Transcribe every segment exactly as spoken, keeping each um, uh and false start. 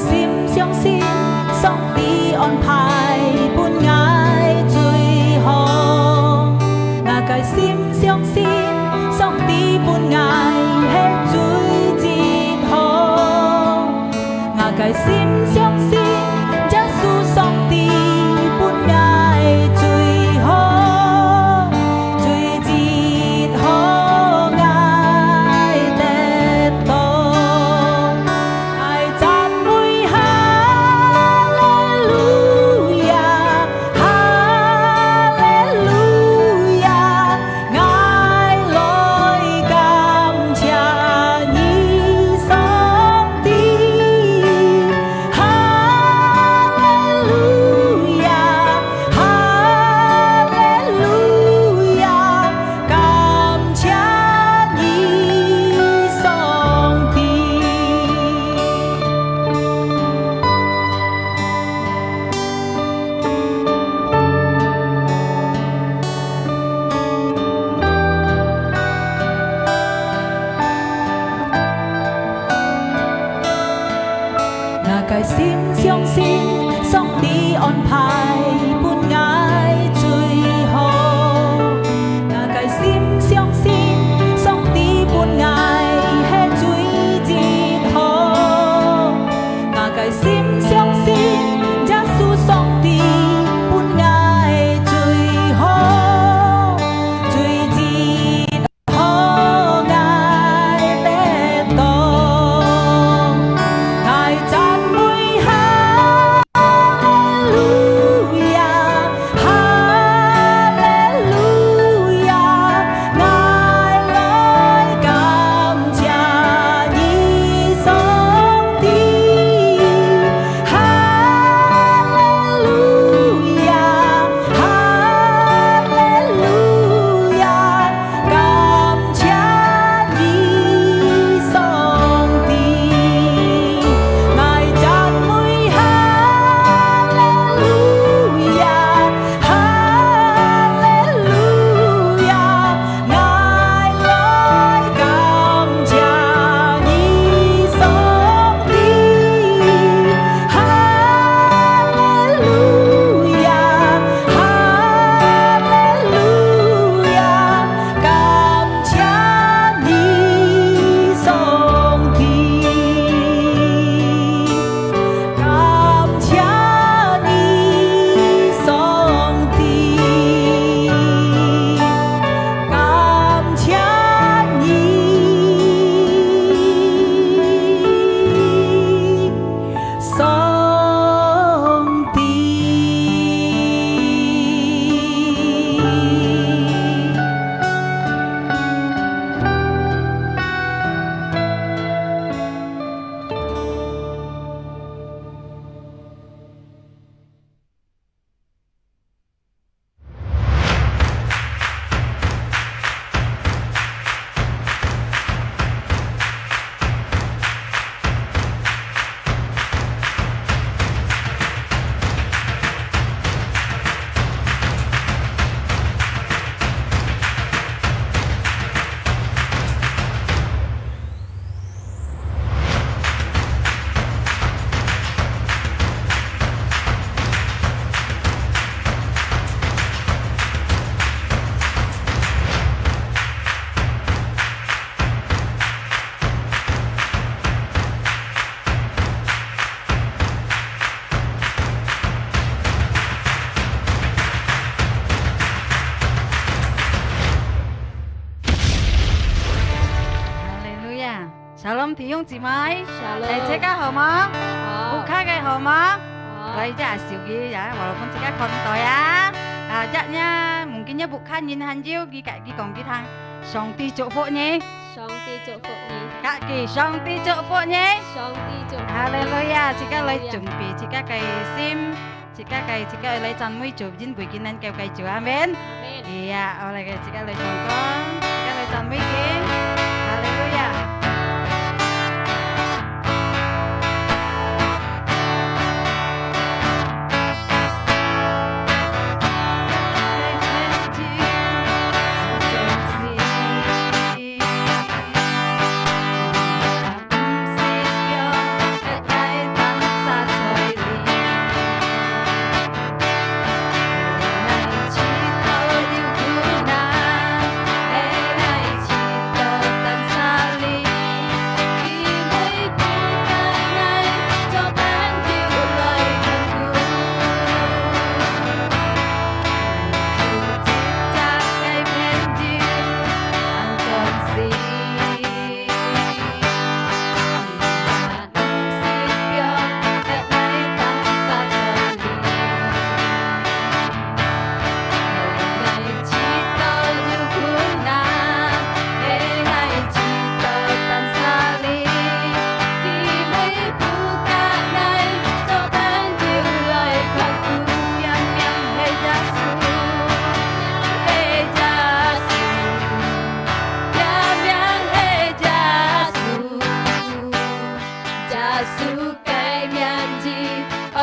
心相信，上帝安排分𠊎最好。𠊎个心相信，上帝分𠊎係最好。 𠊎个心相信，耶穌上帝分𠊎最好，最好𠊎得到。𠊎讚美哈利路亞，哈利路亞， 𠊎來感謝你，上帝。哈利路亞，哈利路亞，感謝你，上帝。 𠊎个心相信，上帝安排分𠊎最好。𠊎个心相信，上帝分𠊎係最好。 𠊎个心相信，耶穌上帝分𠊎最好，最好𠊎得到。𠊎讚美哈利路亞，哈利路亞，𠊎來感 謝你，上帝。哈利路亞，哈利路亞，感謝你，上帝。𠊎讚美哈利路亞， 哈利路亞，𠊎來感謝你，上帝。哈利路亞，哈利路亞，感謝你，上帝。 感謝你，上帝，感謝你，上帝。哈利路亞！Shalom，弟兄姊妹，Shalom。大家好嗎？好。屋下个好嗎？好。來，這手機呀，walaupun自家看毋到呀。啊，這呢，mungkin呢，屋下人還有，佢，佢講佢聽，上帝祝福你。上帝祝福你。自家，上帝祝福你。上帝祝福你。哈利路亞！自家來準備自家个心。 自家个，自家來讚美主，因為佢能夠个主，阿門。阿門。係啊，好，來个，自家來唱歌，自家來讚美佢。哈利路亞。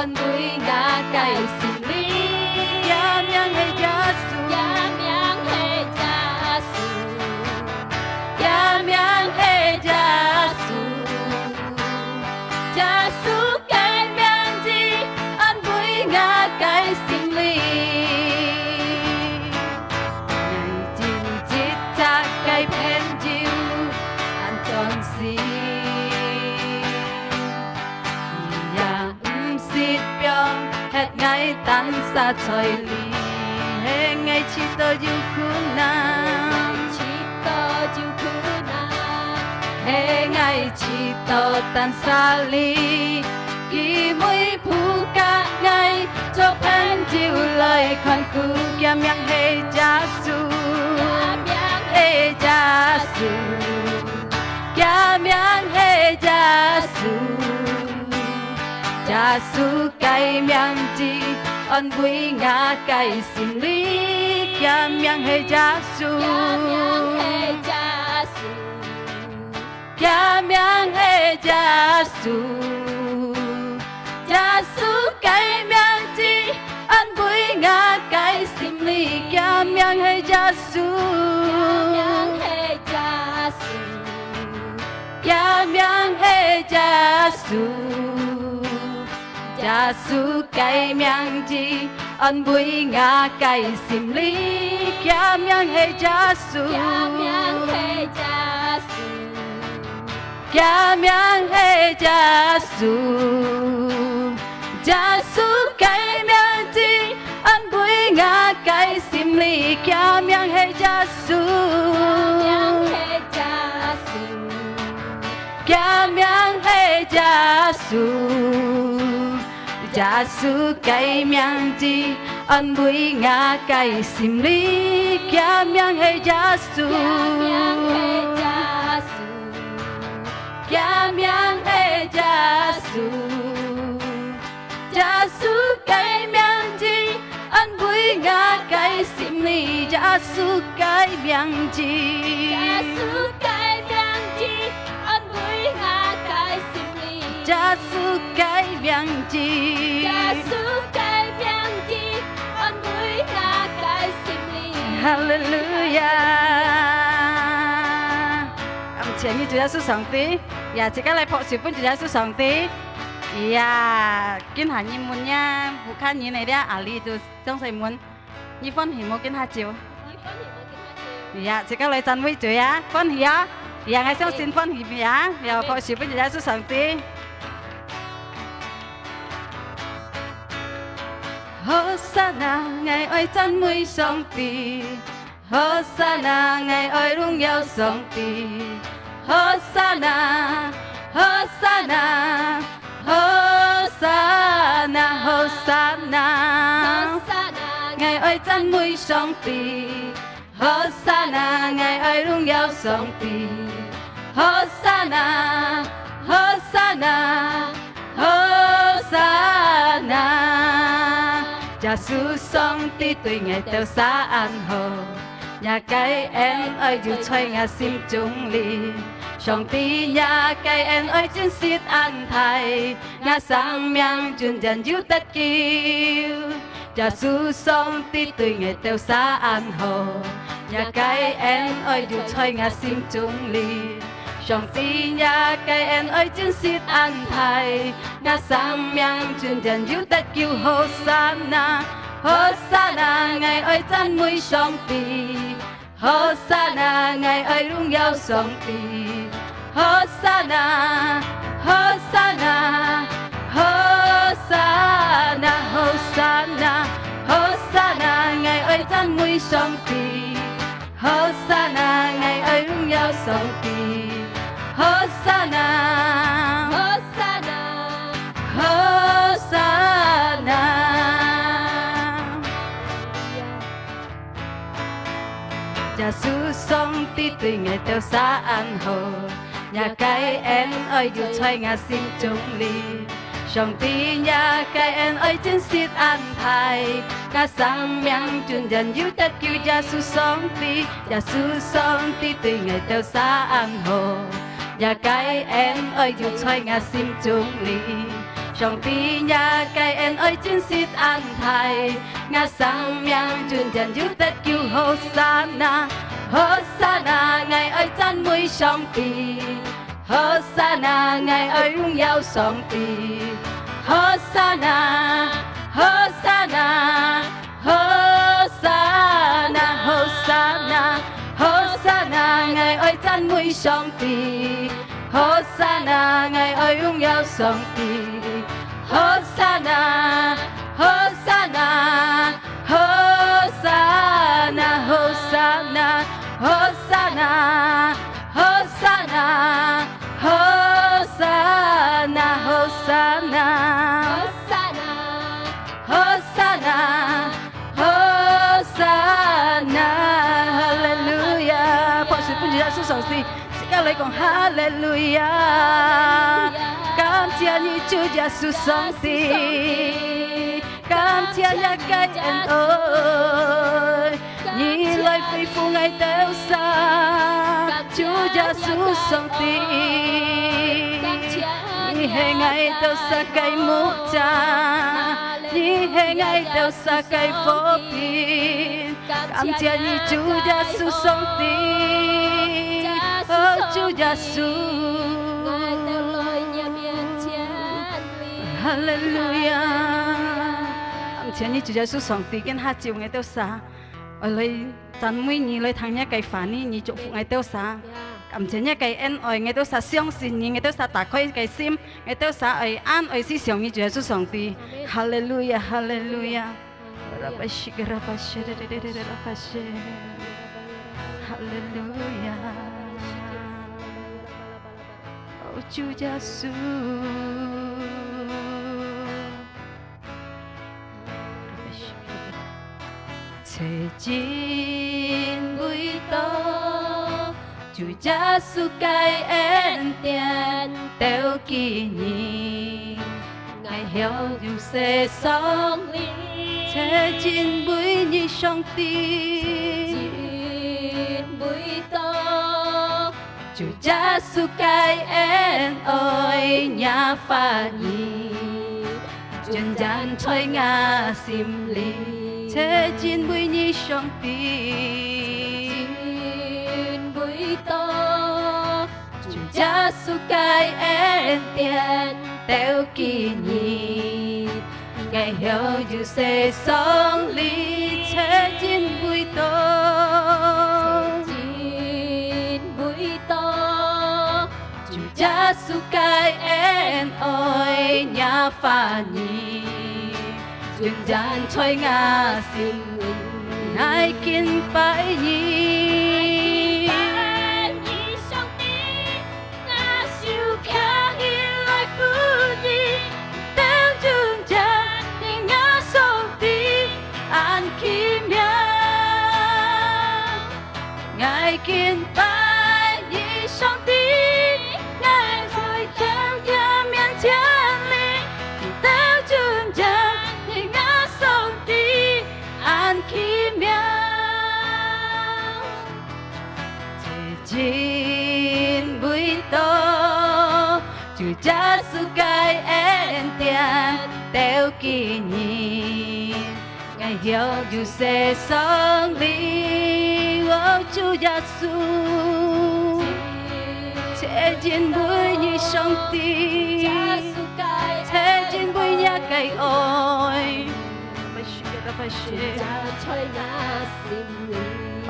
安慰𠊎个心靈。厥名係耶穌，厥名係耶穌，厥名係耶穌。耶穌个名字安慰𠊎个心靈。𠊎有一隻个朋友恁專心，佢也 毋識放忒𠊎單儕在這，係𠊎試著有困難，試著有困難，係𠊎試著單儕這，佢每步佮𠊎做朋友來看顧。厥名係耶穌，係耶穌，厥名係耶穌。 耶穌个名字安慰𠊎个心靈，厥名係耶穌，厥名係耶穌，耶穌个名字安慰𠊎个心靈，厥名係耶穌，厥名係耶穌。 厥名係耶穌，耶穌个名字安慰𠊎个心靈。厥名係耶穌，厥名係耶穌，耶穌个名字安慰𠊎个心靈。厥名係耶穌， 厥名係耶穌，耶穌个名字安慰𠊎个心靈。厥名係耶穌，厥名係耶穌， 耶穌个名字安慰𠊎个心靈，耶穌个名字，耶穌个名字安慰𠊎个心靈，耶穌个名字，耶穌个名字安慰𠊎个心靈。哈利路亞！感謝你，主耶穌上帝。呀，自家來拍手分主耶穌上帝。 呀，今下你問呀，屋下人个了，阿里就上去問，你歡喜無？今下就。你歡喜無？今下就。呀，自家來讚美主啊，歡喜啊！呀，𠊎相信歡喜呀，呀，拍手分主耶穌上帝。和散那，𠊎愛讚美上帝。 和散那，𠊎愛榮耀上帝。和散那，和散那，和散那，和散那，𠊎愛讚美上帝。和散那，𠊎愛榮耀上帝。和散那，和散那，和散那。耶穌上帝對𠊎兜儕恁好， 若个恩愛留在𠊎心中裡。上帝若个恩愛真實恁大，𠊎生命永遠有得救。耶穌上帝對𠊎兜儕恁好，若个恩愛留在𠊎心中裡。 上帝若个恩愛真實恁大，𠊎生命永遠有得救。和散那，和散那，𠊎愛讚美上帝。和散那，𠊎愛榮耀上帝。和散那，和散那，和散那，和散那，和散那，𠊎愛讚美上帝。 和散那，𠊎愛榮耀上帝。和散那，和散那，和散那。耶穌上帝對𠊎兜儕恁好，若个恩愛留在𠊎心中裡。 上帝若个恩愛真實恁大，𠊎生命永遠有得救。耶穌上帝，耶穌上帝對𠊎兜儕恁好，若个恩愛留在𠊎心中裡。上帝，若个恩愛真實恁大，吾生命中間有得救。和散那，和散那，𠊎愛讚美上帝。和散那，𠊎愛榮耀上帝。和散那，和散那， 和散那，和散那，和散那，𠊎愛讚美上帝。和散那，𠊎愛榮耀上帝。和散那，和散那，和散那，和散那，和散那，和散那，和散那，和散那。 和散那，和散那，和散那，哈利路亞！拍手分主耶穌上帝，自家來講哈利路亞！感謝你，主耶穌上帝，感謝你个恩愛。 你來恢復𠊎兜儕，主耶穌上帝。你係𠊎兜儕个牧者，你係𠊎兜儕个和平。感謝你，主耶穌上帝，哦，主耶穌。哈利路亞！感謝你，主耶穌上帝，今下照𠊎兜儕。 愛來讚美你，來聽若个話語，你祝福𠊎兜儕。感謝若个恩愛，𠊎兜儕相信你，𠊎兜儕打開个心，𠊎兜儕愛恁愛思想你，主耶穌上帝。哈利路亞，哈利路亞。哈利路亞。哦，主耶穌。 齊真偉大，主耶穌个恩典，到今日，𠊎曉有世上裡。齊真偉你上帝，齊真偉大， 主耶穌个恩愛若話語，真正在𠊎心裡。齊真偉你上帝，齊真偉大，主耶穌个恩典，到今日。 𠊎曉有世上裡齊真偉大，齊真偉大，主耶穌个恩愛若話語，真正在𠊎心裡。𠊎敬拜你，𠊎敬拜你，上帝。 𠊎手擎起來分你，到今日你𠊎上帝恁奇妙。𠊎敬拜你，上帝，𠊎在到若面前裡，到今日你𠊎上帝恁奇妙。 齊真偉大，主耶穌个恩典到今日，𠊎曉有世上裡，哦，主耶穌，齊真偉你上帝，齊真偉若个愛。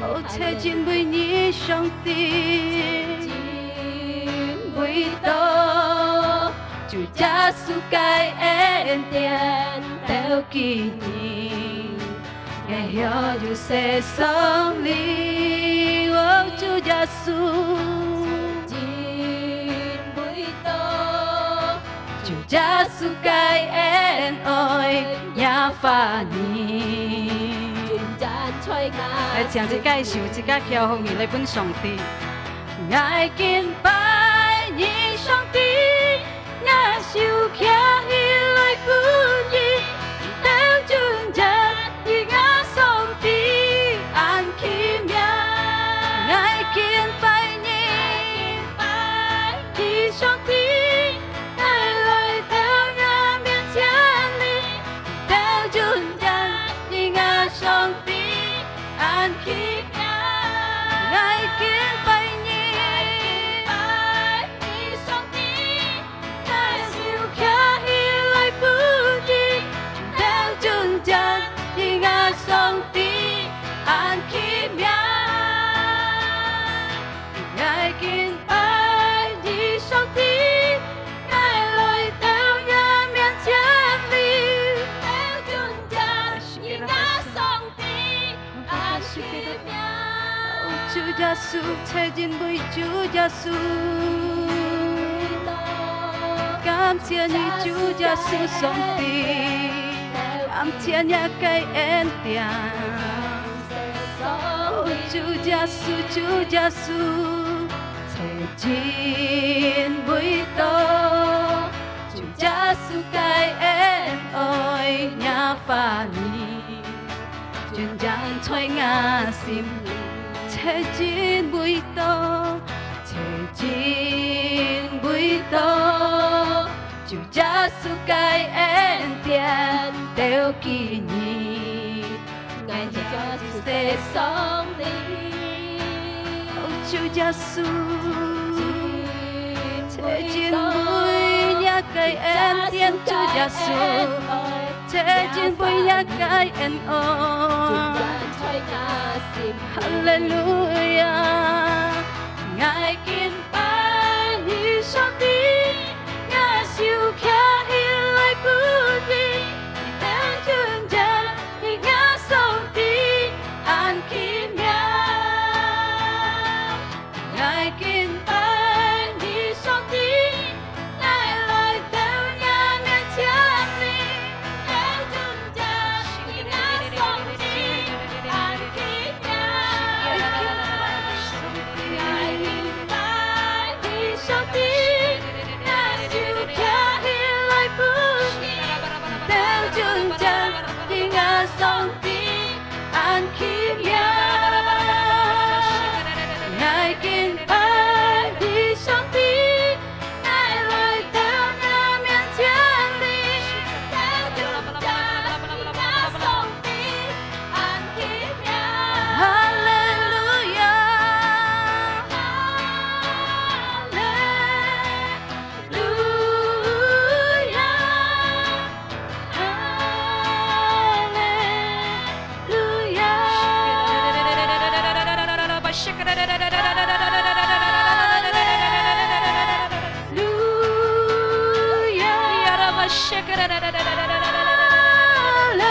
哦，齊真偉你上帝，偉大，主耶穌个恩典到今日，𠊎曉有世上裡，哦，主耶穌，齊真偉大。 主耶穌个恩愛若話語。來，請自家个手，自家翹起來分上帝。𠊎敬拜你，上帝，𠊎手擎起來分你，到今日你𠊎上帝恁奇妙。𠊎敬拜你，你上帝，𠊎來到若面主，全因為主耶穌。感謝你，主耶穌上帝，感謝你个恩典。哦，主耶穌，主耶穌，全因為到主耶穌个恩愛，若話語。 真正在𠊎心，全因為到，全因為到，主耶穌个恩典到今日，𠊎一直在想你。哦，主耶穌，全因為若个恩典，主耶穌。 全因為若个恩愛。哈利路亞！𠊎敬拜你，上帝，𠊎手擎起來分你，你等尊重，你𠊎上帝，恁奇妙。 𠊎敬拜你，上帝，𠊎來到若面前，你，你尊重，你𠊎上帝，恁奇妙。𠊎敬拜你，上帝，𠊎手擎起來分你，你等尊重，你𠊎上帝， 恁奇妙。𠊎敬拜你，上帝，𠊎來到若面前，你，你尊重，你𠊎上帝，恁奇妙。哈利路亞！ 路亞，哈利路亞。哈利路亞。哈利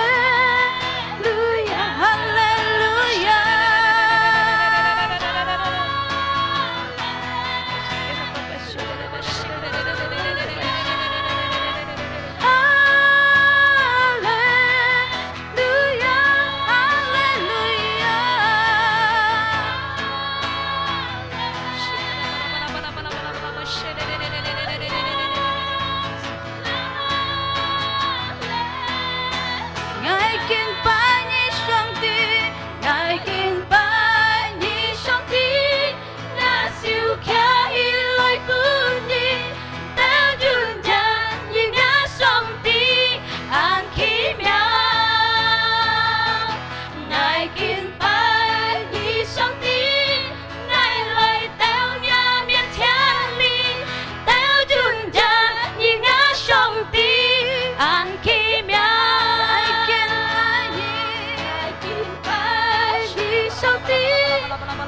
路亞，哈利路亞。 哈利路亞，哈利路亞。𠊎敬拜你，上帝，𠊎敬拜你，上帝。 𠊎手擎起來分你，到今日你𠊎上帝恁奇妙。𠊎敬拜你，上帝，𠊎來到若面前，你 到今日你𠊎上帝恁奇妙。𠊎敬拜你，𠊎敬拜你，上帝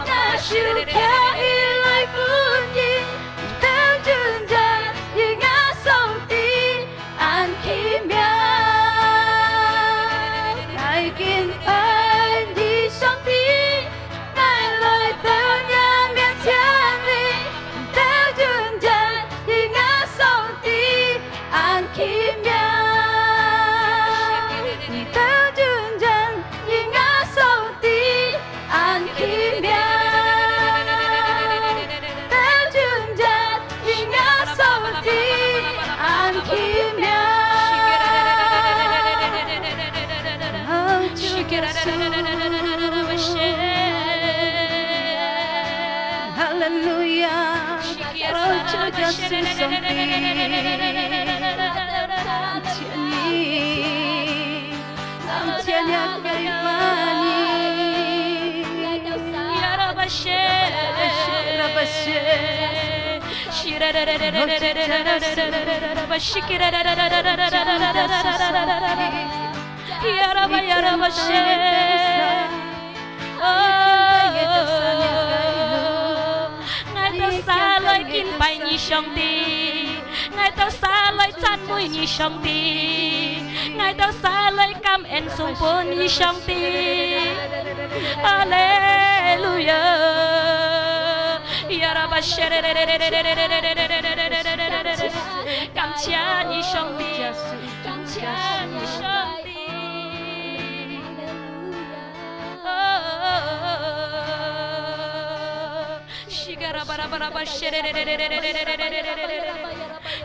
，𠊎手擎起來分你，到今日你𠊎上帝 恁奇妙。𠊎敬拜你，上帝，𠊎來到若面前，你到今日你𠊎上帝恁奇妙。你到今日你𠊎上帝 恁奇妙。到今日你𠊎上帝恁奇妙。哦，主耶穌，哈利路亞，哦，主耶穌上帝，感謝你。 感謝你个話語。哦，𠊎兜儕來敬拜你，上帝。 𠊎兜儕來讚美你，上帝。𠊎兜儕來感恩送分你，上帝。哈利路亞。感謝你，上帝，感謝你，上帝。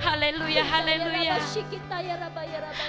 哈利路亞，哈利路亞，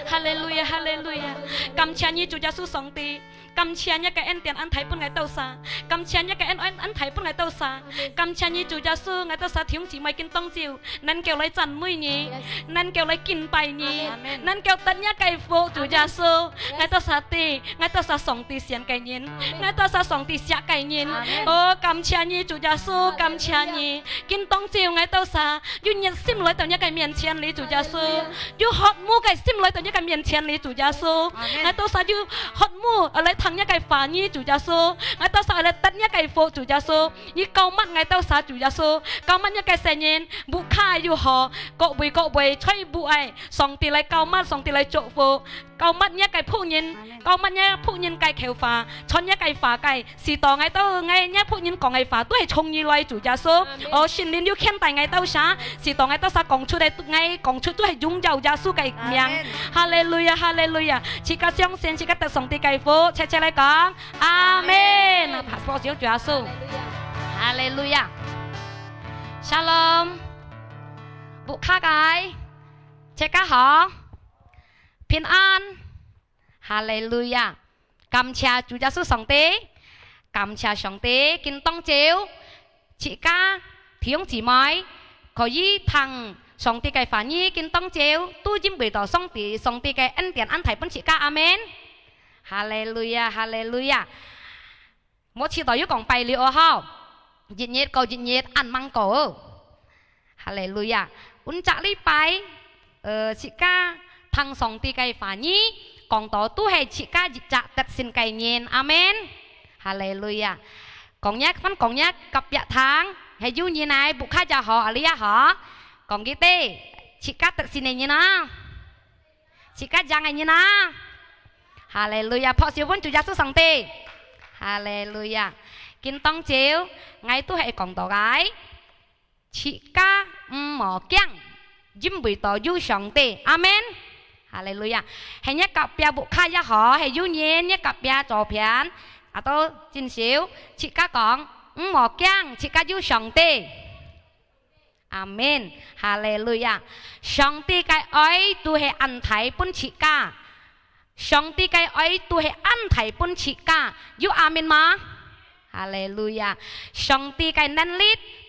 哈利路亞，哈利路亞！感謝你，主耶穌上帝。 感謝你个恩典恁大分𠊎兜儕，感謝你个恩，恩，恁大分𠊎兜儕，感謝你，主耶穌，𠊎兜儕弟兄姊妹今當晝，能夠來讚美你，能夠來敬拜你，能夠得你个福，主耶穌，𠊎兜儕知，𠊎兜儕上帝選个人，𠊎兜儕上帝惜个人。哦，感謝你，主耶穌，感謝你，今當晝𠊎兜儕有熱心來到你个面前哩，主耶穌，有渴慕个心來到你个面前哩，主耶穌，𠊎兜儕有 渴慕，呃，來聽你个話語，主耶穌。𠊎兜儕來得你个福，主耶穌。你膏抹𠊎兜儕，主耶穌。膏抹你个聖人，屋下又好，各位各位，在屋个，上帝來膏抹，上帝來祝福。膏抹你个僕人，膏抹你僕人个口話，傳你个話个，使到𠊎兜，𠊎，你僕人講个話，都係從你來，主耶穌。哦，聖靈有牽帶𠊎兜儕，使到𠊎兜儕講出个，𠊎講出都係榮耀耶穌个名。哈利路亞，哈利路亞！ 自家相信，自家得上帝个福，齊齊來講，阿門。拍手掌主耶穌。哈利路亞。Shalom。屋下个，自家好，平安。哈利路亞。感謝主耶穌上帝，感謝上帝，今當晝 自家弟兄姊妹可以聽上帝个話語，今當晝都因為到上帝，上帝个恩典恁大分自家，阿門。哈利路亞，哈利路亞！莫試著又講拜六哦吼，一日過一日，恁猛過哦。哈利路亞！本隻禮拜，呃，自家聽上帝个話語，講到都係自家一隻得勝个人，阿門。哈利路亞！ 講若，分講若隔壁聽，係有人來，屋下也好，阿里也好。講佢兜，自家得勝个人啊，自家贏个人啊。哈利路亞！拍手分主耶穌上帝。哈利路亞！今當晝，𠊎都係講到个， 自家毋好驚，因為到有上帝。阿門。哈利路亞！係若隔壁屋下也好，係有人若隔壁左片，啊，都真少，自家講，毋好驚，自家有上帝。阿門。哈利路亞！上帝个愛都係恁大分自家。 上帝个愛都係恁大分自家，有阿門嗎？哈利路亞！上帝个能力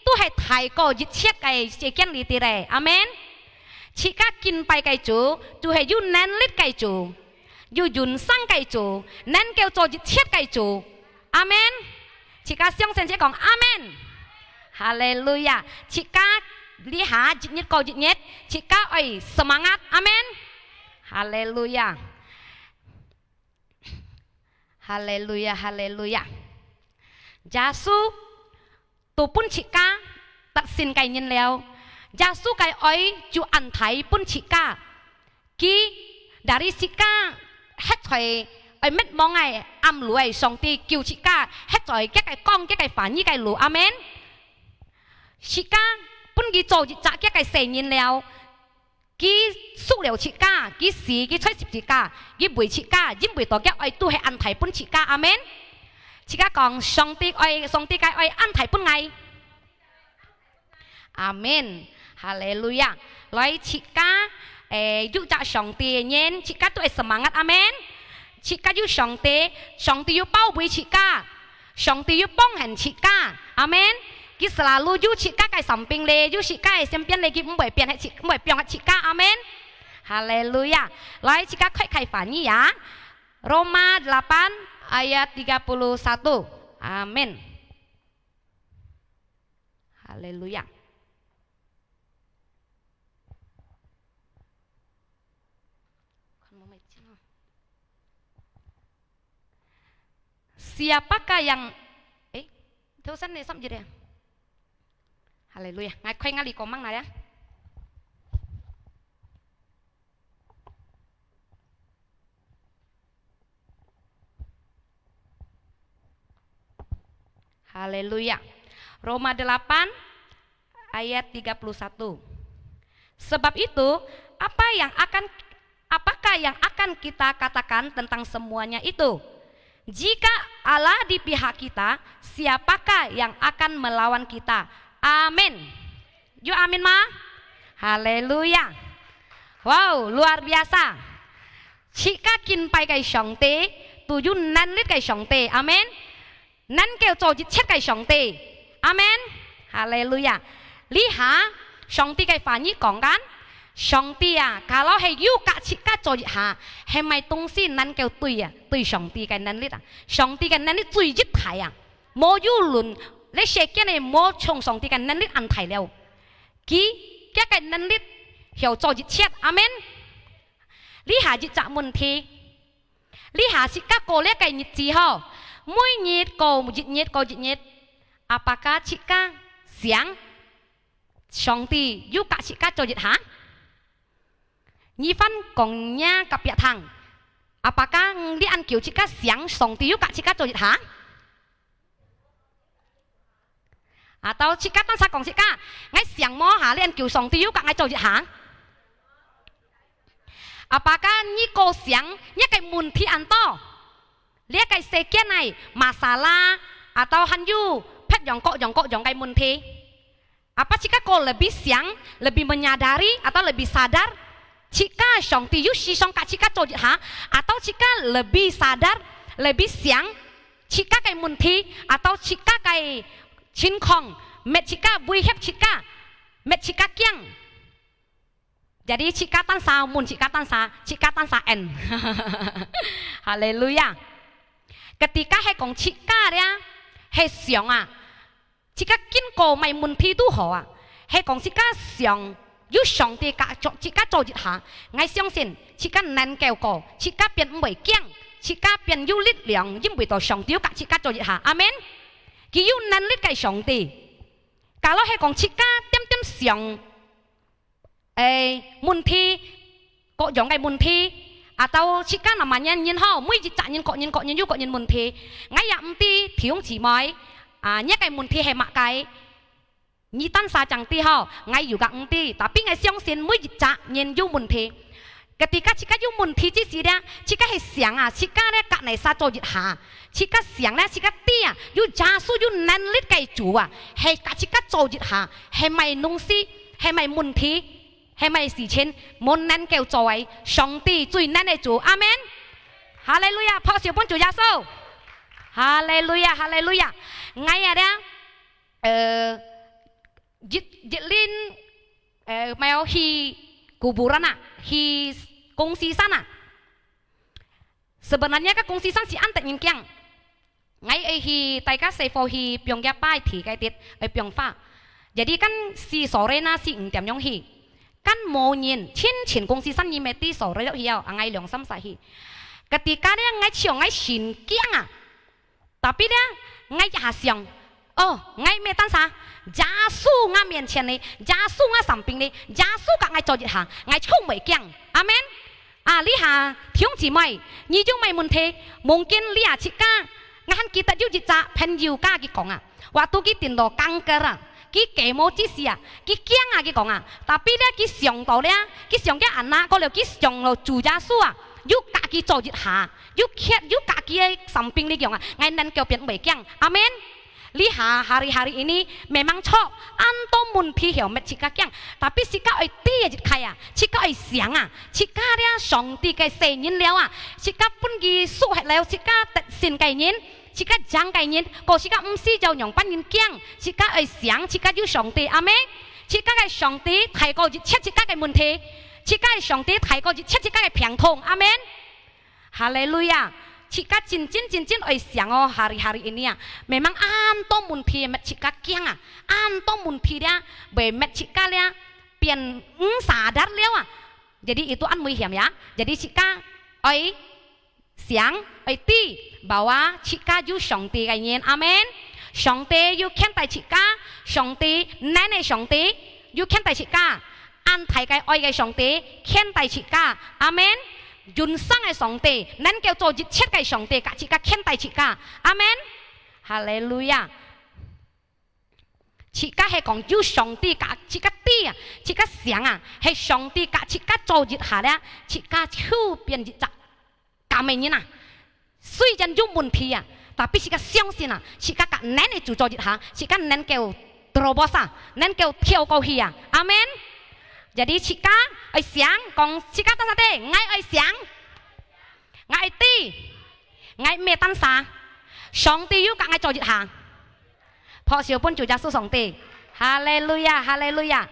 都係大過一切个世間裡底个，阿門。自家敬拜个主，都係有能力个主，有永生个主，能夠做一切个主。阿門。自家相信，自家講阿門。哈利路亞！自家這下一日過一日，自家愛semangat，阿門。 哈利路亞！哈利路亞！哈利路亞！耶穌都分自家得勝个人了，耶穌个愛就恁大分自家。佢dari自家歇在愛滅亡个暗路个，上帝救自家歇在佢个光、佢个話語个路。阿門。自家分佢做一隻佢个細人了。 佢贖了自家，佢死，佢在十字架，佢為自家，因為到佢愛都係恁大分自家。阿門。自家講，上帝愛，上帝个愛恁大分𠊎。阿門。哈利路亞。來，自家，誒，有隻上帝个人，自家都愛semangat。阿門。自家有上帝，上帝有保衛自家。 上帝有幫𠊎自家。阿門。佢selalu有自家个samping咧，有自家个身邊咧，佢毋會變忒自，毋會放忒自家。阿門。哈利路亞。來，自家開開話語啊。Roma delapan ayat tiga puluh satu。阿門。哈利路亞。 Siapakah yang, eh, terusan ni, sampai dia. Haleluya. Ngai koi ngali komang na ya. Haleluya. Roma delapan ayat tiga puluh satu. Sebab itu, apa yang akan, apakah yang akan kita katakan tentang semuanya itu? Jika Allah di pihak kita, siapakah yang akan melawan kita? Amin. Yo amin ma? Haleluya. Wow, luar biasa. 自家敬拜个上帝，都有能力个上帝。阿門。能夠做一切个上帝。阿門。哈利路亞。這下，上帝个話語講緊，上帝啊，假如係有甲自家做一下，係麼東西能夠對啊？對上帝个能力啊，上帝个能力最一大啊，無有論，這世間个無像上帝个能力恁大了。佢，佢个能力曉做一切。阿門。這下一隻問題，這下自家過這个日子吼，每日過一日過一日，apakah自家想上帝有甲自家做一下？你翻講若隔壁聽，apakah你恁久自家想上帝有甲自家做一下？ Atau自家單儕講自家，𠊎想無下，恁久上帝有甲𠊎做一下。Apakah你過想，若个問題恁多，這个世間个masalah，atau還有別樣各樣各樣个問題。Apa自家過lebih想，lebih menyadari，atau lebih sadar，自家上帝有時常甲自家做一下，atau自家lebih sadar，lebih想， 自家个問題，atau自家个情況，搣自家威脅自家，搣自家驚。Jadi自家單儕問自家單儕，自家單儕應。哈利路亞。Ketika係講自家咧，係想啊， 自家經過麼問題都好啊，係講自家想有上帝甲做，自家做一下，𠊎相信自家能夠過，自家便毋會驚，自家便有力量，因為到上帝有甲自家做一下。阿門。佢有能力个上帝。假如係講自家點點想， 誒，問題，各樣个問題，atau自家namanya人吼，每一隻人，各人各人有各人問題。𠊎也毋知弟兄姊妹，啊，若个問題係麼个，你單儕正知吼，𠊎又个毋知，tapi𠊎相信每一隻人有問題。Ketika自家有問題之時咧，自家係想啊，自家咧甲哪儕做一下，自家想咧，自家知啊，有耶穌有能力个主啊，係甲自家做一下，係麼東西，係麼問題， 係麼事情，無能夠做个，上帝最能个主。阿門。哈利路亞，拍手分主耶穌。哈利路亞，哈利路亞。𠊎啊咧，呃，一，一輪，呃，mau去kuburan啊，去公司山啊。 Sebenarnya个公司山係恁得人驚。𠊎愛去，大家細伙去放厥拜地个地，愛放花。Jadi kan si sore na，si五點鐘去。Kan無人，清清公司山你乜知sore去哦，啊，𠊎兩三儕去。Ketika咧，𠊎像𠊎心驚啊。Tapi咧，𠊎一下想， 哦，𠊎乜單儕，耶穌𠊎面前哩，耶穌𠊎身邊哩，耶穌甲𠊎做一下，𠊎就毋會驚。阿門。啊，這下，弟兄姊妹，你有麼問題？Mungkin這下自家，𠊎還記得有一隻朋友甲佢講啊，waktu佢頂到kanker啊，佢感冒之時啊，佢驚啊，佢講啊，tapi咧，佢想到咧，佢想厥anak，過了佢想到主耶穌啊，有甲佢做一下，有歇，有甲佢个身邊哩講啊，𠊎能夠變毋會驚。阿門。 這下hari-hari ini memang著，恁多問題曉搣自家驚，tapi自家愛知一个啊，自家愛想啊，自家這上帝个細人了啊，自家分佢屬下了，自家得勝个人，自家贏个人，過自家毋使有樣般人驚，自家愛想，自家有上帝，阿門。自家个上帝大過一切自家个問題，自家个上帝大過一切自家个病痛，阿門。 哈利路亞！自家真真真真愛想哦，hari-hari ini啊，memang恁多問題搣自家驚啊，恁多問題咧，會搣自家咧，變毋sadar了啊。Jadi itu恁危險呀。Jadi自家愛想，愛知，bahwa自家有上帝个人，阿門。上帝有牽帶自家，上帝，能个上帝，有牽帶自家。 恁大个愛个上帝牽帶自家。阿門。永生个上帝，能夠做一切个上帝，甲自家牽帶自家。阿門。哈利路亞。自家係講有上帝佮自家知啊，自家想啊，係上帝佮自家做一下咧，自家就變一隻敢个人啊。雖然有問題啊，tapi自家相信啊，自家佮能个主做一下，自家能夠terobos啊，能夠跳過去啊。阿門。Jadi自家愛想，講自家單儕知，𠊎愛想，𠊎愛知，𠊎毋係單儕，上帝有佮𠊎做一下。 拍手分主耶穌上帝。哈利路亞，哈利路亞。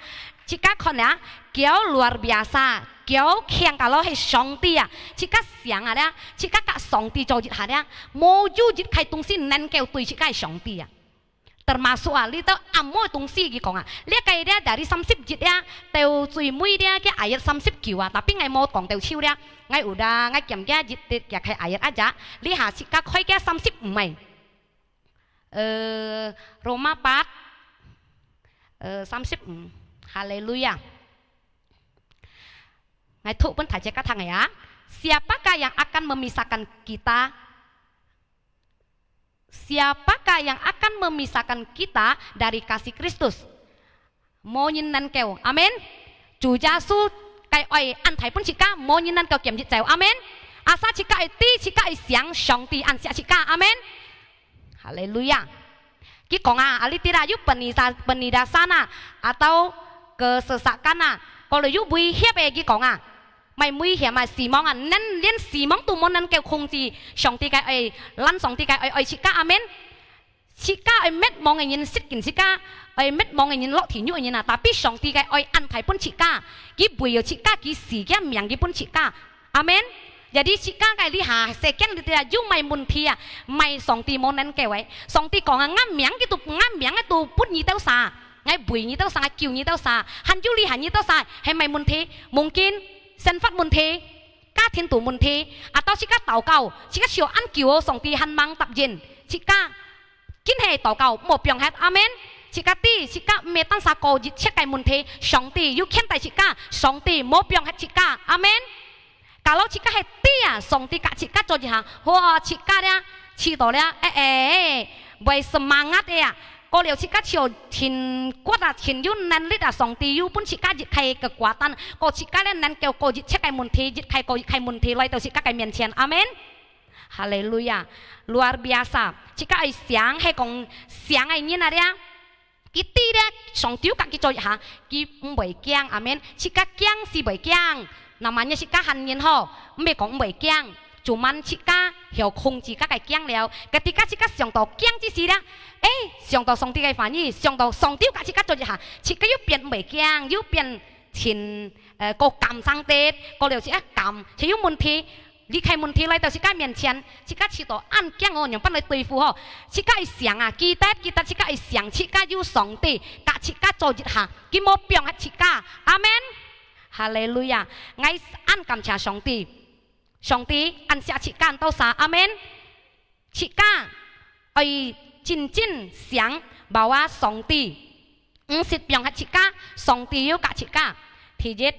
自家看啊，佢luar biasa，佢強个咯係上帝啊。自家想啊咧，自家佮上帝做一下咧，無有一個東西能夠對自家个上帝啊。Termasuk啊，這兜暗晡个東西佢講啊，這個咧dari三十一咧，到最尾咧，个ayat三十九啊，tapi𠊎無講到手咧，𠊎有啦，𠊎兼个一滴个ayat aja，這下自家開个三十五个。 呃，Roma empat，呃，三十五。哈利路亞。𠊎讀分大家聽个啊。Siapakah yang akan memisahkan kita? Siapakah yang akan memisahkan kita dari kasih Kristus? 無人能夠，阿門。主耶穌个愛恁大分自家，無人能夠兼一走，阿門。Asal自家愛知，自家愛想，上帝恁惜自家，阿門。哈利路亞。佢講啊，啊，這兜啦，有penindasan啊，atau kesesakan啊，過來有威脅个，佢講啊，麼个危險啊，死亡啊，連，連死亡都無能夠控制上帝个愛，攔上帝个愛，愛自家，阿門。 自家愛滅亡个人，食緊自家，愛滅亡个人，落地獄个人啊！Tapi上帝个愛恁大分自家，佢為了自家，佢死个命佢分自家。阿門。Jadi自家个這下世間裡底啊，有麼个問題啊，毋係上帝無能夠个。上帝講啊，𠊎命佢都，𠊎命个都分你兜儕，𠊎為你兜儕，𠊎救你兜儕，還有這下你兜儕，係麼个問題？Mungkin生活問題，家庭肚問題，atau自家禱告，自家想恁久哦，上帝還吂答應，自家 緊係禱告，莫放忒。阿門。自家知，自家毋係單儕過一切个問題，上帝有牽帶自家，上帝莫放忒自家。阿門。Kalau自家係知啊，上帝佮自家做一下，哇，自家咧，試著咧，誒誒，會semangat个啊。過了自家就盡骨啊，盡有能力啊，上帝有分自家一個kekuatan，過自家咧能夠過一切个問題，一個過一個問題來到自家个面前。阿門。 哈利路亞，luar biasa。自家愛醒，係講醒个人啊咧，佢知咧，上帝佮佢做一下，佢毋會驚，阿門。自家驚是會驚，namanya自家還人吼，毋係講毋會驚，cuman自家曉控制自家个驚了。Ketika自家想到驚之時咧，誒，想到上帝个話語，想到上帝佮自家做一下，自家又變毋會驚，又變盡，呃，過感傷个，過了自家感，就有問題。 離開問題來到自家面前，自家試著恁驚哦，仰般來對付吼？自家愛醒啊，記得，記得自家愛醒，自家有上帝，佮自家做一下，佢無放忒自家。阿門。哈利路亞！𠊎恁感謝上帝，上帝恁惜自家恁多儕。阿門。自家愛真正醒，bahwa上帝毋識放忒自家，上帝有佮自家。第一，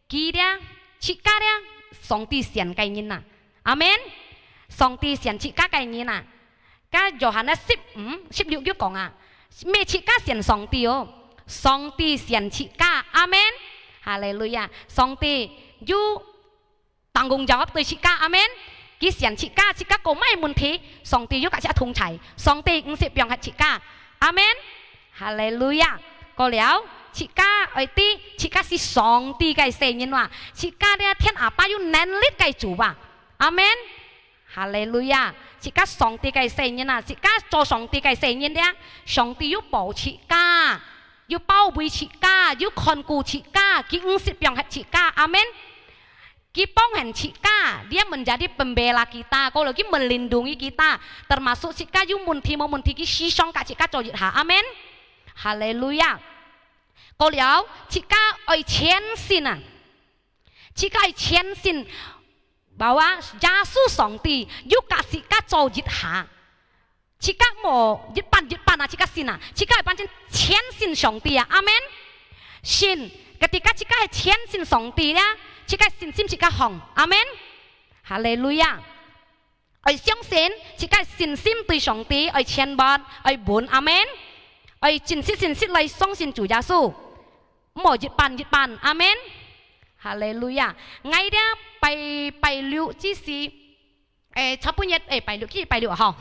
佢咧，自家咧，上帝選个人啊。阿門。上帝選自家个人啊。該約翰咧十五、十六就講啊，毋係自家選上帝哦，上帝選自家。阿門。哈利路亞。上帝有tanggung jawab對自家。阿門。佢選自家，自家過麼个問題，上帝有佮自家同在，上帝毋識放忒自家。阿門。哈利路亞。過了，自家愛知，自家係上帝个細人哇，自家咧天阿爸有能力个主啊。阿門。哈利路亞。自家上帝个細人啊，自家做上帝个細人咧，上帝有保自家，有保衛自家，有看顧自家，佢毋識放忒自家。阿門。 佢幫𠍲自家，Dia menjadi pembela kita，過了佢melindungi kita，termasuk自家有問題無問題，佢時常佮自家做一下。阿門。哈利路亞。過了，自家愛全心啊，自家愛全心，bahwa耶穌上帝有佮自家做一下。 自家無一半一半啊，自家信啊，自家會變成全信上帝啊，阿門。信，ketika自家係全信上帝咧，自家信心自家放，阿門。哈利路亞。愛相信，自家信心對上帝愛全盤，愛穩，阿門。愛真實真實來相信主耶穌，毋好一半一半。阿門。哈利路亞！𠊎這拜，拜六之時，誒，昨晡日，誒，拜六，今日拜六吼，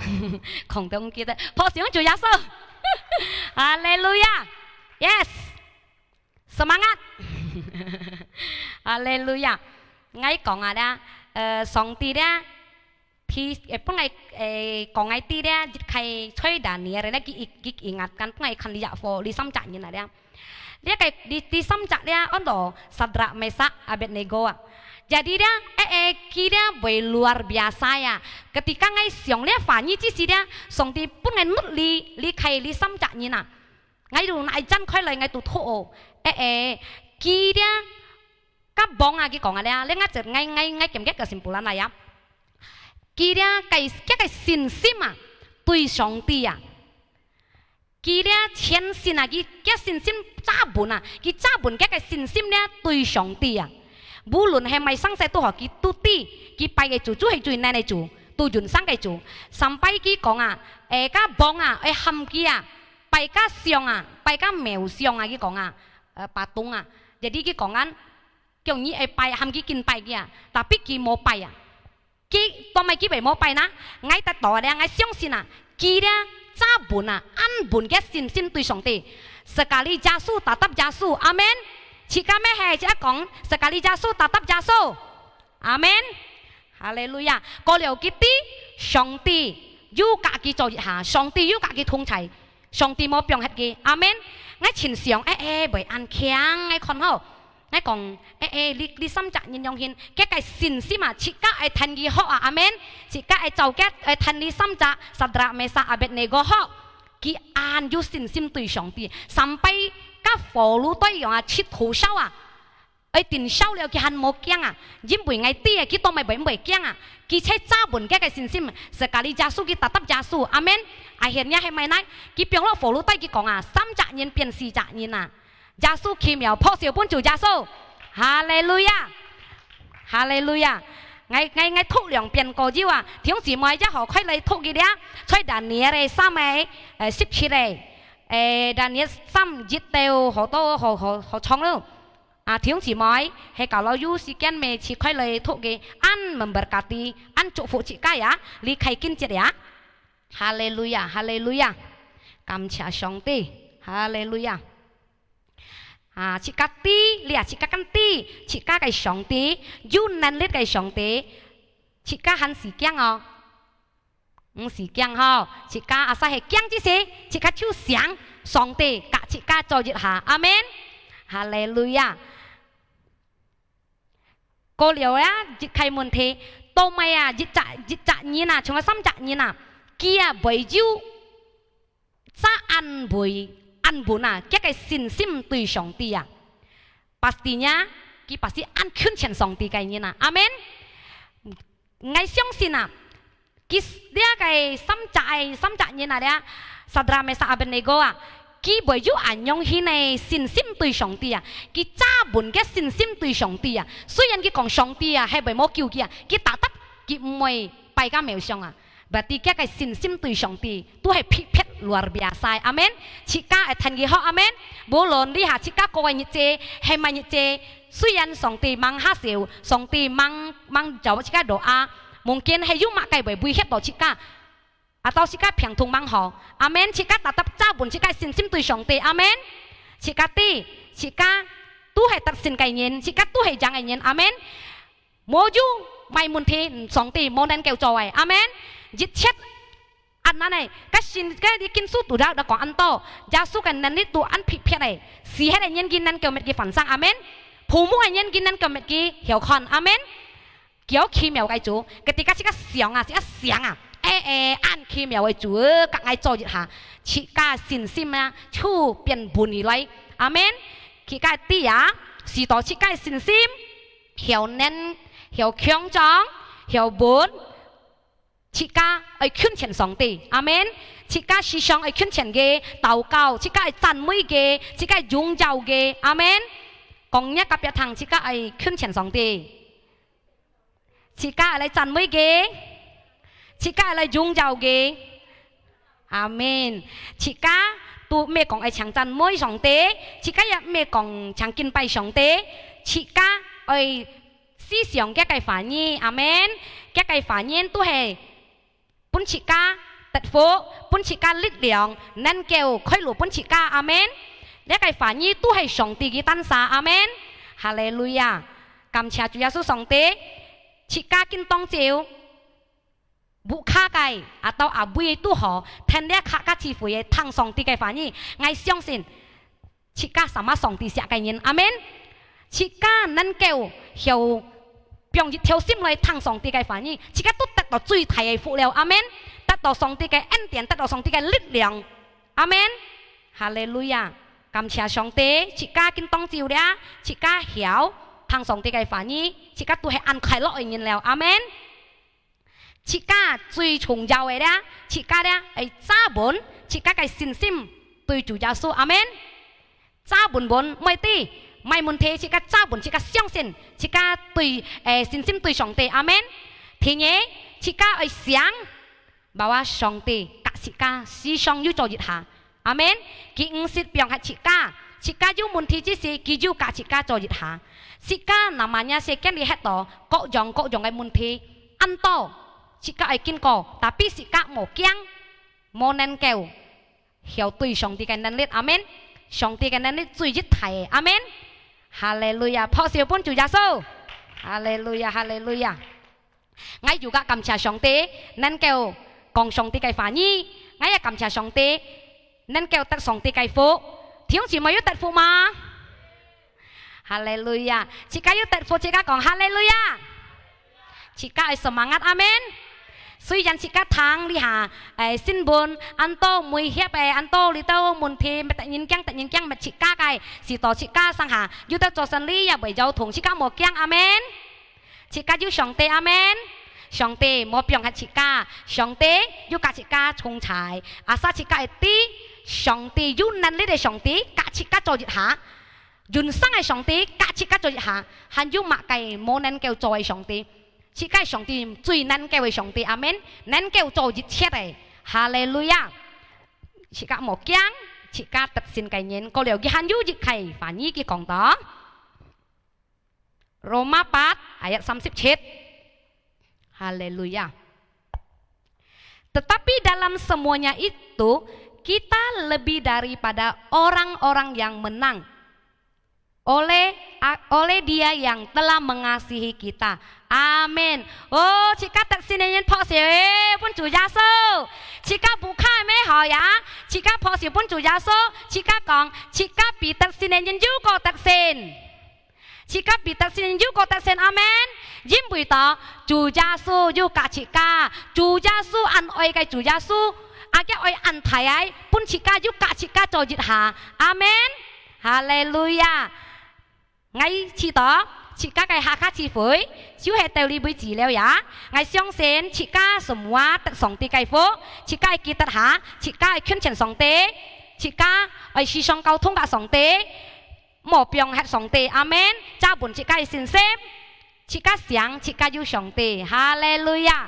講到毋記得，拍手主耶穌。哈利路亞！Yes！Semangat！哈利路亞！𠊎講啊咧，呃，上帝咧，佢，呃，本來，呃，講𠊎知咧，一開在Daniel咧，佢，佢ingatkan，本來看這課，這三隻人啊咧。這个，這，這三隻咧，安到Sadrak、Mesak、Abednego啊。Jadi咧，誒，誒，佢咧會luar biasa啊。Ketika𠊎想咧話語之時咧，上帝本來捌你，你開這三隻人啊。 𠊎就拿一張開來，𠊎就讀哦。誒，誒，佢咧，該王啊，佢講啊咧，你𠊎就，𠊎，𠊎，𠊎感覺kesimpulan啊呀。佢咧，該，佢个信心啊，對上帝啊。佢咧，全心啊，佢，佢信心揸穩啊，佢揸穩佢个信心咧，對上帝啊。無論係麼个生事都好，佢都知，佢拜个主，就係最能个主，都永生个主。Sampai佢講啊，誒，該王啊，誒，喊佢啊， 拜該像啊，拜該廟像啊，佢講啊，呃，patung啊。Jadi佢講啊，叫你愛拜，喊佢緊拜佢啊，tapi佢無拜啊。佢，做麼佢會無拜呢？𠊎得到咧，𠊎相信啊，佢咧，揸穩啊，恁穩个信心對上帝。Sekali耶穌，tetap耶穌，阿門。自家咩係，自家講，sekali耶穌，tetap耶穌。 阿門。哈利路亞。過了佢知，上帝有佮佢做一下，上帝有佮佢同在，上帝無放忒佢。阿門。𠊎盡想，誒，誒，會恁強，𠊎看吼。𠊎講，誒，誒，你，你三隻人用心，佢个信心啊，自家愛跈佢學啊，阿門。自家愛照佢，愛跈你三隻，Sadrak、Mesak、Abednego學。佢恁有信心對上帝，sampai該火爐堆樣啊，直透燒啊。 愛定燒了，佢還無驚啊，因為𠊎知啊，佢做麼會毋會驚啊？佢就揸穩佢个信心，sekali耶穌佢tetap耶穌，阿門。Akhirnya係麼个呢？佢放落火爐底，佢講啊，三隻人變四隻人啊。耶穌奇妙，拍手分主耶穌，哈利路亞，哈利路亞。𠊎，𠊎，𠊎讀兩遍過久啊，弟兄姊妹，這下開來讀佢了，在Daniel个三个，呃，十七个，誒，Daniel三一到好多，好，好，好長咯。 啊，弟兄姊妹，係kalau有時間，每次開來讀个，恁memberkati，恁祝福自家呀，你開經節呀。哈利路亞，哈利路亞，感謝上帝，哈利路亞。啊，自家知，你啊，自家kan知，自家个上帝，有能力个上帝，自家還使驚哦。 毋使驚吼，自家asal係驚之時，自家就想，上帝佮自家做一下。阿門。哈利路亞。過了啊，一个問題，做麼啊，一隻，一隻人啊，像該三隻人啊，佢啊，會有，咋恁會，恁穩啊，佢个信心對上帝啊。Pastinya，佢pasti恁近前上帝个人啊。阿門。 𠊎相信啊，佢這个三隻，三隻人啊，這Sadrak、Mesak、Abednego啊，佢會有恁樣形个信心對上帝啊，佢揸穩个信心對上帝啊。雖然佢講上帝啊，係會無救佢啊，佢tetap佢毋會拜該廟像啊。Berarti佢个信心對上帝，都係特別luar biasa。阿門。自家愛跈佢學，阿門。無論這下自家過个日子，係麼日子， 雖然上帝吂下笑，上帝吂，吂照自家doa，mungkin係有麼个會威脅到自家，atau自家病痛吂好。阿門，自家tetap揸穩自家信心對上帝。阿門。自家知，自家都係得勝个人，自家都係贏个人。阿門。無有麼个問題，上帝無能夠做个。阿門。一切 恁樣呢，該信，該你經書讀了，都講恁多，耶穌个能力都恁特別个，死忒个人佢能夠搣佢翻生，阿門。瞨目个人佢能夠搣佢曉看，阿門。佢有奇妙个主，ketika自家想啊，自家想啊，誒，誒，恁奇妙个主，佮𠊎做一下，自家信心啊，就變穩起來，阿門。自家知啊，使到自家信心，曉能，曉強壯，曉穩， 自家愛近前上帝，阿門。自家時常愛近前佢，禱告，自家愛讚美佢，自家愛榮耀佢，阿門。講若隔壁聽，自家愛近前上帝，自家愛來讚美佢，自家愛來榮耀佢，阿門。自家毋係講愛淨讚美上帝，自家也毋係講淨敬拜上帝，自家愛思想佢个話語，阿門。佢个話語都係分自家得福，分自家力量，能夠開路分自家，阿門。這个話語都係上帝个單儕，阿門。哈利路亞！感謝主耶穌上帝，自家今當晝 屋下个，啊到阿位都好，聽這客家聚會个聽上帝个話語，𠊎相信，自家sama上帝惜个人，阿門。自家能夠曉放一條心來聽上帝个話語，自家都得到最大个福了，阿門。得到上帝个恩典，得到上帝个力量，阿門。哈利路亞！感謝上帝，自家今當晝了，自家曉聽上帝个話語，自家都係恁快樂个人了，阿門。 自家最重要个咧，自家咧愛揸穩自家个信心對主耶穌，阿門。揸穩穩，毋會跌，毋會問題，自家揸穩，自家相信，自家對，誒，信心對上帝，阿門。第二，自家愛想，bahwa上帝佮自家時常有做一下， 阿門。佢毋識放忒自家，自家有問題之時，佢有佮自家做一下。自家namanya世間裡歇到各樣各樣个問題，恁多，自家愛經過，tapi自家無驚，無能夠，曉對上帝个能力，阿門。上帝个能力最一大个，阿門。哈利路亞，拍手分主耶穌。哈利路亞，哈利路亞。 𠊎又个感謝上帝，能夠講上帝个話語，𠊎也感謝上帝，能夠得上帝个福。弟兄姊妹有得福嗎？哈利路亞！自家有得福，自家講哈利路亞！自家愛semangat，阿門。雖然自家聽這下，誒，新聞，恁多威脅个，恁多這兜問題，乜得人驚，得人驚，乜自家个，使到自家上下，有兜做生理也會搖動，自家無驚，阿門。 自家有上帝，阿門。上帝無放忒自家，上帝有佮自家同在，asal自家會知，上帝有能力个上帝，佮自家做一下，永生个上帝，佮自家做一下，還有麼个無能夠做个上帝？自家上帝最能夠个上帝，阿門，能夠做一切个，哈利路亞！自家無驚，自家得勝个人，過了佢還有一个話語佢講到。 Roma empat ayat三十七. Haleluya. Tetapi dalam semuanya itu, kita lebih daripada orang-orang yang menang oleh, a-, oleh Dia yang telah mengasihi kita. Amin. 哦，自家得勝个人拍手分主耶穌。自家屋下个乜好呀，自家拍手分主耶穌。自家講，自家比得勝个人又過得勝。 自家比得勝又過得勝，阿門。因為到主耶穌有佮自家，主耶穌恁愛个主耶穌，啊，佢愛恁大个，分自家又佮自家做一下，阿門。哈利路亞！𠊎知道自家个下下聚會就係到這位止了呀。𠊎相信自家semua得上帝个福，自家愛記得下，自家愛近前上帝，自家愛時常溝通佮上帝。 莫放忒上帝，阿門。揸穩自家个信心，自家想自家有上帝。哈利路亞，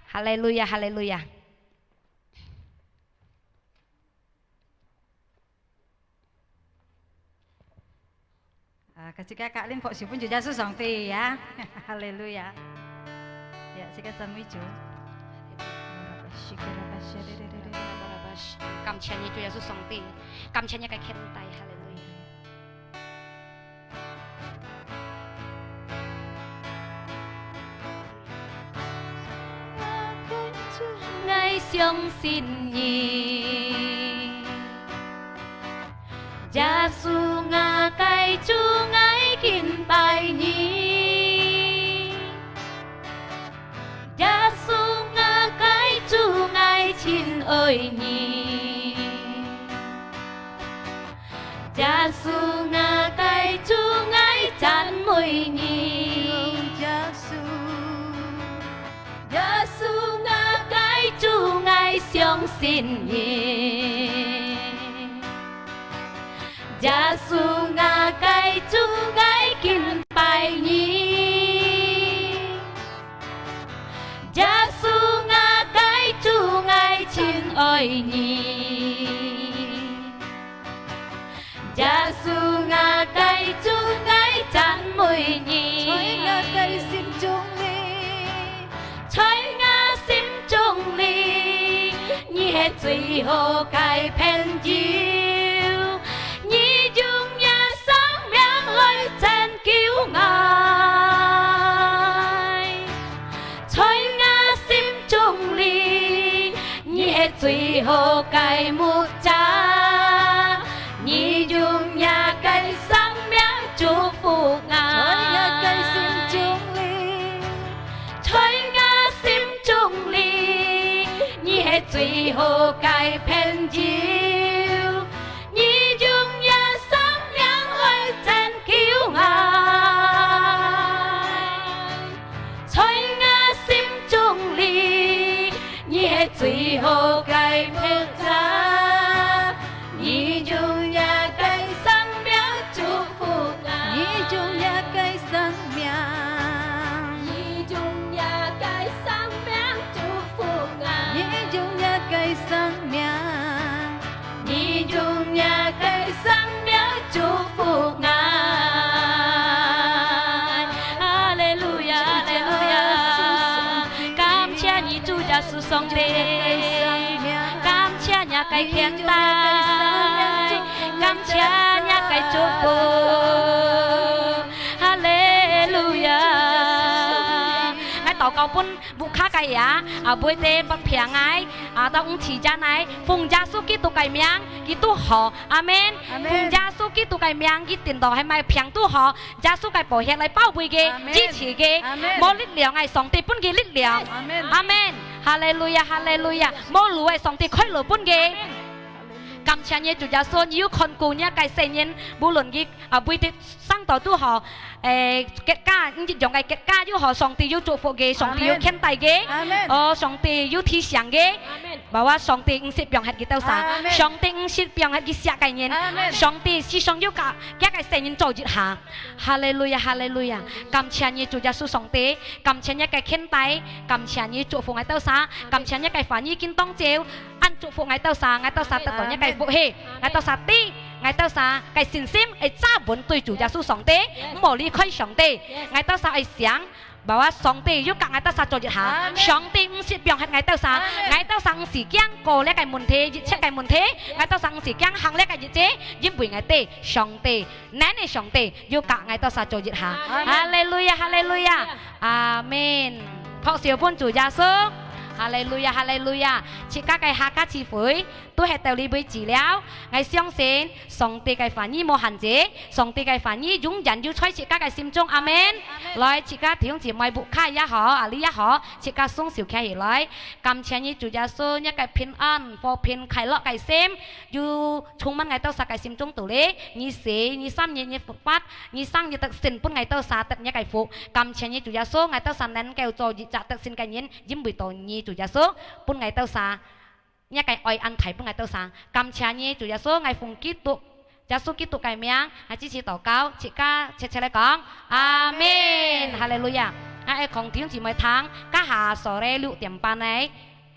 哈利路亞，哈利路亞。啊，自家个靈魂，是分主耶穌上帝呀。哈利路亞。呀，自家讚美主。感謝你，主耶穌上帝，感謝你个恩待，哈利路亞。 𠊎相信你。耶穌，𠊎个主，𠊎敬拜你。耶穌，𠊎个主，𠊎親愛你。 耶穌，𠊎个主，𠊎讚美你。耶穌，耶穌，𠊎个主，𠊎相信你。耶穌，𠊎个主，𠊎敬拜你。 耶穌，𠊎个主，𠊎親愛你。愛你。在𠊎个心中裡，在𠊎心中裡，你係最好个朋友，你用若生命來拯救𠊎。在𠊎心中裡，你係最好个牧者，你用若个生命祝福𠊎。在𠊎个心中裡，在𠊎心中裡，你係最好个朋友，你用若生命來拯救𠊎。在𠊎心中裡，你係最好个牧者，你用若个生命祝福𠊎。你用若个生命，你用若个生命祝福𠊎。你用若个生命，你用若个生命祝福𠊎。哈利路亞，哈利路亞！感謝你，主耶穌上帝，感謝你个恩待，感謝你个祝福。哈利路亞！𠊎禱告分 屋下个人，啊，會得發病个，啊，到毋自然个，奉耶穌基督个名，佢都好。阿門。阿門。奉耶穌基督个名，佢頂到係麼个病都好，耶穌个寶血來包圍佢，阿門。支持佢，阿門。無力量个，上帝分佢力量。阿門。阿門。哈利路亞，哈利路亞。無路个，上帝開路分佢。阿門。感謝你，主耶穌，你有看顧你个細人，無論佢，啊，會得 生到都好，誒，結果，毋一樣个結果又好，上帝有祝福佢，上帝有恩待佢，阿門。哦，上帝有提醒佢，阿門。Bahwa上帝毋識放忒佢兜儕，阿門。上帝毋識放忒佢惜个人，阿門。上帝時常有佮佢个細人做一下。哈利路亞，哈利路亞！感謝你，主耶穌上帝，感謝你个恩待，感謝你祝福𠊎兜儕，感謝你个話語今當晝，恁祝福𠊎兜儕，𠊎兜儕得到你个福氣，𠊎兜儕知 𠊎兜儕个信心愛揸穩對主耶穌上帝，毋好離開上帝。𠊎兜儕愛想，bahwa上帝有佮𠊎兜儕做一下，上帝毋識放忒𠊎兜儕，𠊎兜儕毋使驚過這个問題，一切个問題，𠊎兜儕毋使驚行這个日子，因為𠊎知上帝，恁个上帝有佮𠊎兜儕做一下。哈利路亞，哈利路亞，阿門。拍手分主耶穌，哈利路亞，哈利路亞。自家个客家聚會 都係到這位止了。𠊎相信上帝个話語無限制，上帝个話語永遠有在自家个心中。阿門。阿門。來，自家弟兄姊妹，屋下也好，啊，這也好，自家雙手擎起來。感謝你，主耶穌，你个平安、和平、快樂个心，又充滿𠊎兜儕个心中肚裡。你死，你三日你復活，你生日得勝分𠊎兜儕得你个福。感謝你，主耶穌，𠊎兜儕能夠做一隻得勝个人，因為到你，主耶穌，分𠊎兜儕 若个愛恁大分𠊎兜儕。感謝你，主耶穌，𠊎奉基督，耶穌基督个名，𠊎支持禱告，自家切切來講，阿門。哈利路亞。𠊎愛講弟兄姊妹聽，這下sore六點半个，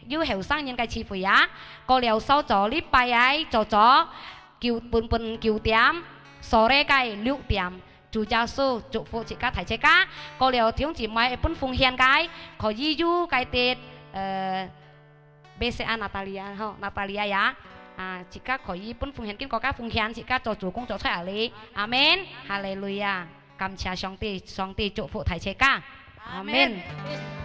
有後生人个聚會啊，過了韶早禮拜个早早，九，本本九點，sore个六點， 主耶穌祝福自家大自家。過了弟兄姊妹分奉獻个，可以有个得，呃，besok啊，Natalia吼，Natalia呀，啊，自家可以分奉獻，經過个奉獻，自家做主工作出來哩。阿門。哈利路亞。感謝上帝，上帝祝福大自家。阿門。阿門。